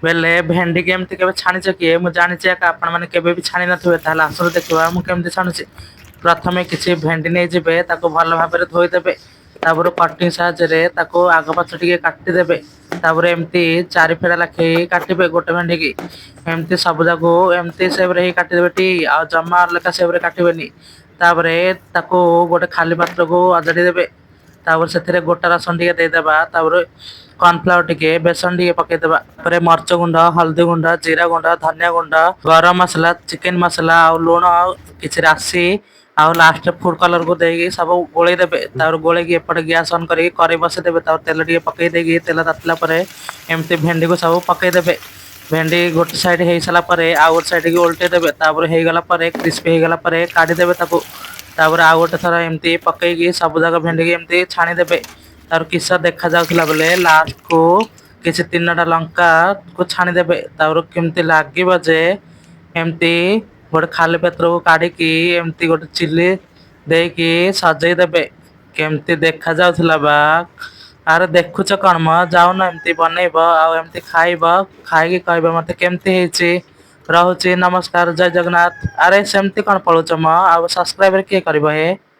ବେଲେ ଭେଣ୍ଡି କେମିତି କେବେ ଛାଣିଛ କିଏ? ମୁଁ ଜାଣିଛି ଏକା ଆପଣମାନେ କେବେ ବି ଛାଣି ନଥିବେ। ତାହେଲେ ଆସନ୍ତୁ ଦେଖିବା ମୁଁ କେମିତି ଛାଣୁଛି। ପ୍ରଥମେ କିଛି ଭେଣ୍ଡି ନେଇଯିବେ, ତାକୁ ଭଲ ଭାବରେ ଧୋଇଦେବେ। ତାପରେ କଟିଂ ସାହାଯ୍ୟରେ ତାକୁ ଆଗ ପଛ ଟିକେ କାଟିଦେବେ। ତାପରେ ଏମିତି ଚାରି ଫେଡ଼ା ଲେଖେଇ କାଟିବେ ଗୋଟେ ଭେଣ୍ଡିକି। ଏମିତି ସବୁ ଯାକୁ ଏମିତି ସେପରେ ହିଁ କାଟିଦେବେ ଟି, ଆଉ ଜମା ଅଲଗା ସେପରେ କାଟିବେନି। ତାପରେ ତାକୁ ଗୋଟେ ଖାଲି ପାତ୍ରକୁ ଅଜାଡ଼ି ଦେବେ। ତାପରେ ସେଥିରେ ଗୋଟା ରସୁଣ ଟିକେ ଦେଇଦେବା। ତାପରେ କର୍ଣ୍ଣଫ୍ଲାୱାର ଟିକେ, ବେସନ ଟିକେ ପକେଇଦେବା। ତାପରେ ମରିଚ ଗୁଣ୍ଡ, ହଳଦୀ ଗୁଣ୍ଡ, ଜିରା ଗୁଣ୍ଡ, ଧନିଆ ଗୁଣ୍ଡ, ଗରମ ମସଲା, ଚିକେନ ମସଲା ଆଉ ଲୁଣ, କିଛି ରାଶି ଆଉ ଲାଷ୍ଟରେ ଫୁଡ କଲରକୁ ଦେଇକି ସବୁ ଗୋଳେଇ ଦେବେ। ତାପରେ ଗୋଳେଇକି ଏପଟେ ଗ୍ୟାସ୍ ଅନ୍ କରିକି କରେଇ ବସେଇଦେବେ। ତାପରେ ତେଲ ଟିକେ ପକେଇ ଦେଇକି, ତେଲ ତାତିଲା ପରେ ଏମିତି ଭେଣ୍ଡିକୁ ସବୁ ପକେଇଦେବେ। ଭେଣ୍ଡି ଗୋଟେ ସାଇଡ ହେଇସାରିଲା ପରେ ଆଉ ଗୋଟେ ସାଇଡ୍ କି ଓଲଟେଇ ଦେବେ। ତାପରେ ହେଇଗଲା ପରେ, କ୍ରିସ୍ପି ହେଇଗଲା ପରେ କାଢିଦେବେ ତାକୁ। ତାପରେ ଆଉ ଗୋଟେ ଥର ଏମିତି ପକେଇକି ସବୁ ଯାକ ଭେଣ୍ଡିକି ଏମିତି ଛାଣିଦେବେ। ତାର କିସ ଦେଖା ଯାଉଥିଲା ବୋଲେ, ଲାଷ୍ଟକୁ କିଛି ତିନଟା ଲଙ୍କାକୁ ଛାଣିଦେବେ। ତାପରେ କେମିତି ଲାଗିବ ଯେ, ଏମିତି ଗୋଟେ ଖାଲି ପାତ୍ରକୁ କାଢିକି ଏମିତି ଗୋଟେ ଚିଲି ଦେଇକି ସଜେଇ ଦେବେ। କେମିତି ଦେଖା ଯାଉଥିଲା ବା! ଆରେ ଦେଖୁଛ କଣ ମ, ଯାଉନ ଏମିତି ବନେଇବ ଆଉ ଏମିତି ଖାଇବ। ଖାଇକି କହିବ ମତେ କେମିତି ହେଇଛି। ରହୁଛି, ନମସ୍କାର, ଜୟ ଜଗନ୍ନାଥ। ଆରେ ସେମିତି କଣ ପଳଉଛ ମ? ଆଉ ସବସ୍କ୍ରାଇବର କିଏ କରିବ ହେ?